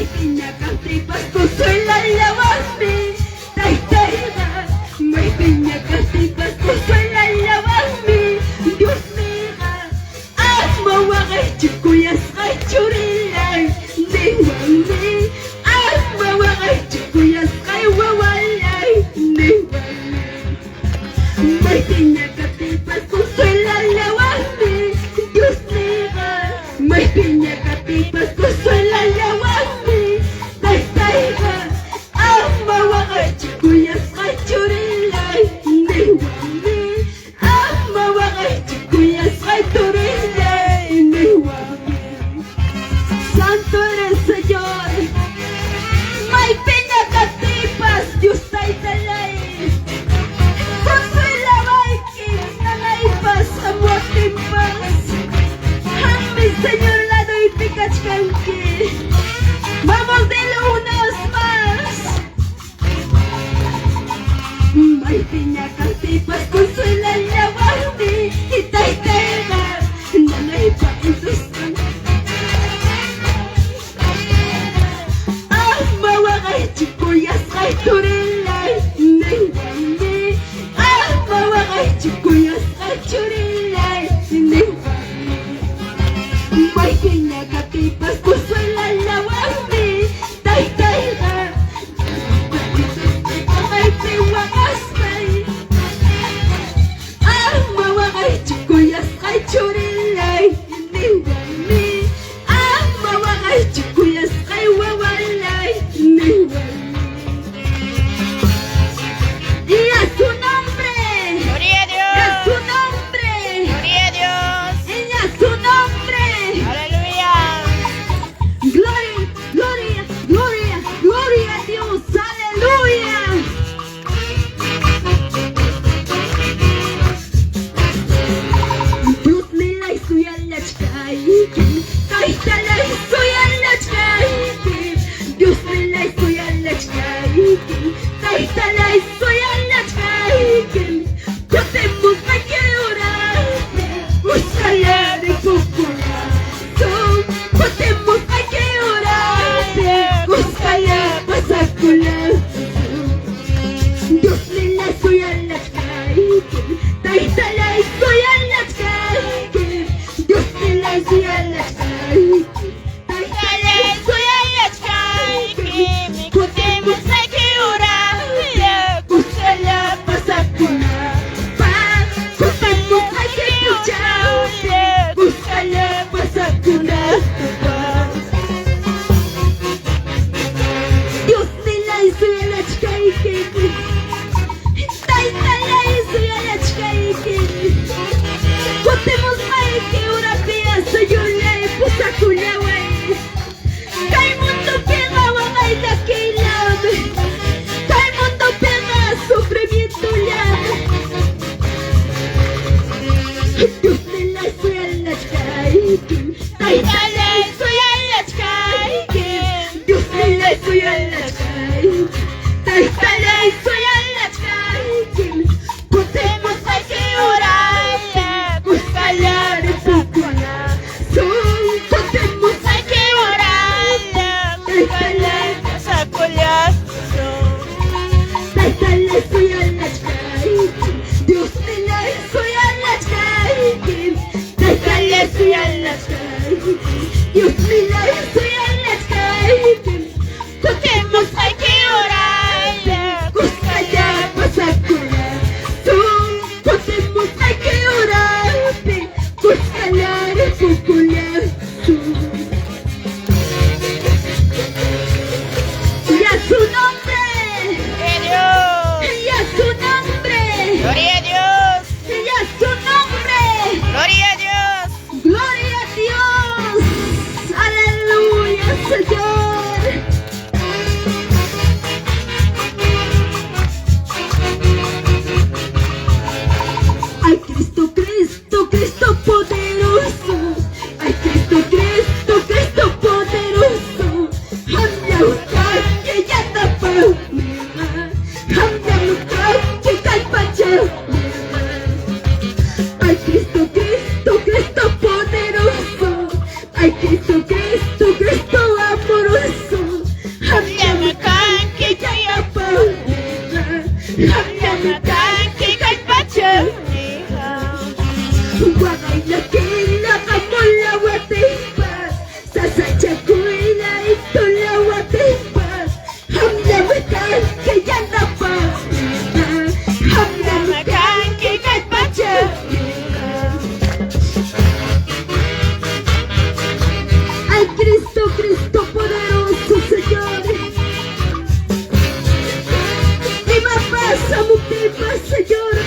Maypiña kaptiypas consuelallawanmi Taytayqa. Maypiña kaptiypas consuelallawanmi Diosniyqa. Ama waqaychu kuyasqay churillay niwanmi. Ama waqaychu kuyasqay wawallay niwanmi. Maypiña kaptiypas consuelallawanmi Diosniyqa. Maypiña kaptiypas consuelallawanmi Taytayqa. Ama waqaychu kuyasqay churillay niwanmi. Ama waqaychu kuyasqay turillay niwanmi. Santo eres, Señor. Maypiña kaptiypas Dios Taytallay consuelawayki nanaypas hamuwaptinpas. Qammi, Señor, ladoypi kachkanki. Vamos, dilo una vez más. Maypiña kaptiypas consuelallawanmi Taytayqa nanaypa intusqan. Ama waqaychu kuyasqay turillay niwanmi. Ama waqaychu kuyasqay churillay niwanmi. Maypiña kaptiypas consuelallawanmi Taytayqa waqaypi waqaspay. Ama waqaychu kuyasqay churillay niwanmi. Ama waqaychu kuyasqay wawallay niwanmi. Y a su nombre. Gloria a Y a su Dios. nombre. Gloria a Dios. Y a su nombre. Aleluya. Gloria, gloria, gloria, gloria a Dios. Aleluya. Diosnillay suyallachkayki, Taytallay suyallachkayki, Diosnillay suyallachkayki, Taytallay suyallachkayki, kutimusqayki urapi, kusqalla ripukullasun, kutimusqayki urapi, kusqalla pasakullasun. Diosnillay suyallachkayki, Taytallay suyallachkayki, Diosnillay suyallachkayki, Taytallay suyallachkayki, Kutimusqayki urapi, kusqalla pasakunapaq, kutimusqayki punchawpi, kusqalla pasakunapaq. Diosnillay suyallachkayki, Taytallay suyallachkayki, kutimusqayki urapiya Señorllay pusakullaway. Kay mundopiqa waqay llakiylam, kay mundopiqa sufrimientollam. Diosnillay suyallachkayki, Taytallay suyallachkayki, Diosnillay suyallachkayki, Taytallay suyallachkayki, kutimusqayki urapi, kusqalla ripukullasun, kutimusqayki urapi, Taytallay Pasakullasun. Taytallay suyallachkayki, Diosnillay suyallachkayki, Taytallay suyallachkayki, Diosnillay suyallachkayki, Kutimusqayki urapi, kusqalla pasakullasun, kutimusqayki urapi, kusqalla ripukullasun. Y a su nombre, Gloria a Dios. y a su nombre, Gloria a Dios. y a su nombre. Gloria a Dios. Gloria a Dios. Aleluya. Samuptinpas, Señor.